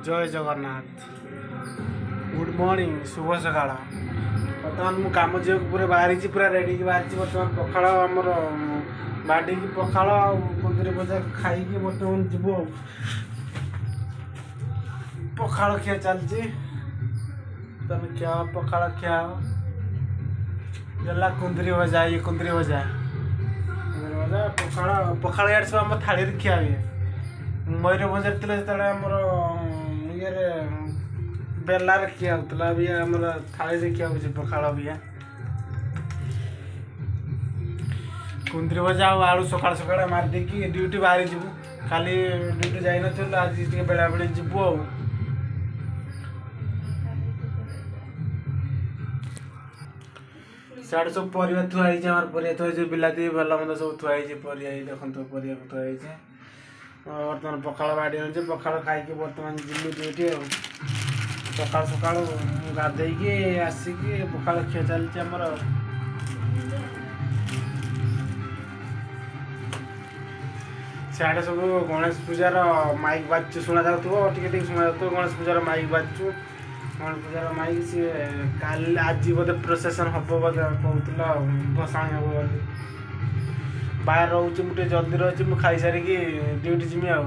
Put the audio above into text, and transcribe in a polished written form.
ଜୟ Jagannath, good morning, ଶୁଭ ସକାଳ। ବର୍ତ୍ତମାନ ମୁଁ କାମ ଯିବାକୁ ପୁରା ବାହାରିଛି, ପୁରା ରେଡ଼ି ହେଇକି ବାହାରିଛି। ବର୍ତ୍ତମାନ ପଖାଳ ଆମର ବାଡ଼ିକି ପଖାଳ ଆଉ କୁନ୍ଦୁରି ଭଜା ଖାଇକି ବର୍ତ୍ତମାନ ଯିବୁ। ଆଉ ପଖାଳ ଖିଆ ଚାଲିଛି, ତମେ ଖିଆ ପଖାଳ ଖିଆ ଗଲା। କୁନ୍ଦୁରି ଭଜା, ଇଏ କୁନ୍ଦୁରି ଭଜା, କୁନ୍ଦୁରି ଭଜା ପଖାଳ। ପଖାଳ ଇଆଡ଼େ ସବୁ ଆମ ଥାଳିରେ ଖିଆ ହୁଏ। ମୟୂରଭଞ୍ଜରେ ଥିଲେ ଯେତେବେଳେ ଆମର ଇଏରେ ବେଲାରେ ଖିଆ ହେଉଥିଲା, ବି ଆମର ଥାଳିରେ ଖିଆ ହେଉଛି ପଖାଳ। ବିଆ କୁନ୍ଦୁରି ଭଜା ଆଉ ଆଳୁ ସକାଳୁ ସକାଳୁ ମାରିଦେଇକି ଡ୍ୟୁଟି ବାହାରି ଯିବୁ। କାଲି ଡ୍ୟୁଟି ଯାଇନଥିଲୁ, ଆଜି ଟିକେ ବେଳାବେଳି ଯିବୁ। ଆଉ ସିଆଡ଼େ ସବୁ ପରିବା ଥୁଆ ହେଇଛି, ଆମର ପରିବା ଥୁଆ ହେଇଛି, ବିଲାତି ଭଲ ମନ୍ଦ ସବୁ ଥୁଆ ହେଇଛି ପରିବା। ଏଇ ଦେଖନ୍ତୁ, ପରିବା ଥୁଆ ହେଇଛି। ବର୍ତ୍ତମାନ ପଖାଳ ବାଡ଼ି ଆଣିଛି, ପଖାଳ ଖାଇକି ବର୍ତ୍ତମାନ ଯିବୁ ଡ୍ୟୁଟି। ଆଉ ସକାଳୁ ସକାଳୁ ମୁଁ ଗାଧେଇକି ଆସିକି ପଖାଳ ଖିଆ ଚାଲିଛି ଆମର। ସିଆଡ଼େ ସବୁ ଗଣେଶ ପୂଜାର ମାଇକ୍ ବାଜୁଛି, ଶୁଣା ଯାଉଥିବ, ଟିକେ ଟିକେ ଶୁଣା ଯାଉଥିବ। ଗଣେଶ ପୂଜାର ମାଇକ୍ ବାଜୁଛୁ, ଗଣେଶ ପୂଜାର ମାଇକ୍। ସିଏ କାଲି ଆଜି ବୋଧେ ପ୍ରୋସେସନ୍ ହବ ବୋଧେ କହୁଥିଲା, ଆଉ ଭସାଣି ହବ ବୋଲି। ବାହାରେ ରହୁଛି ମୁଁ, ଟିକେ ଜଲ୍ଦି ରହୁଛି। ମୁଁ ଖାଇସାରିକି ଡ୍ୟୁଟି ଯିମି। ଆଉ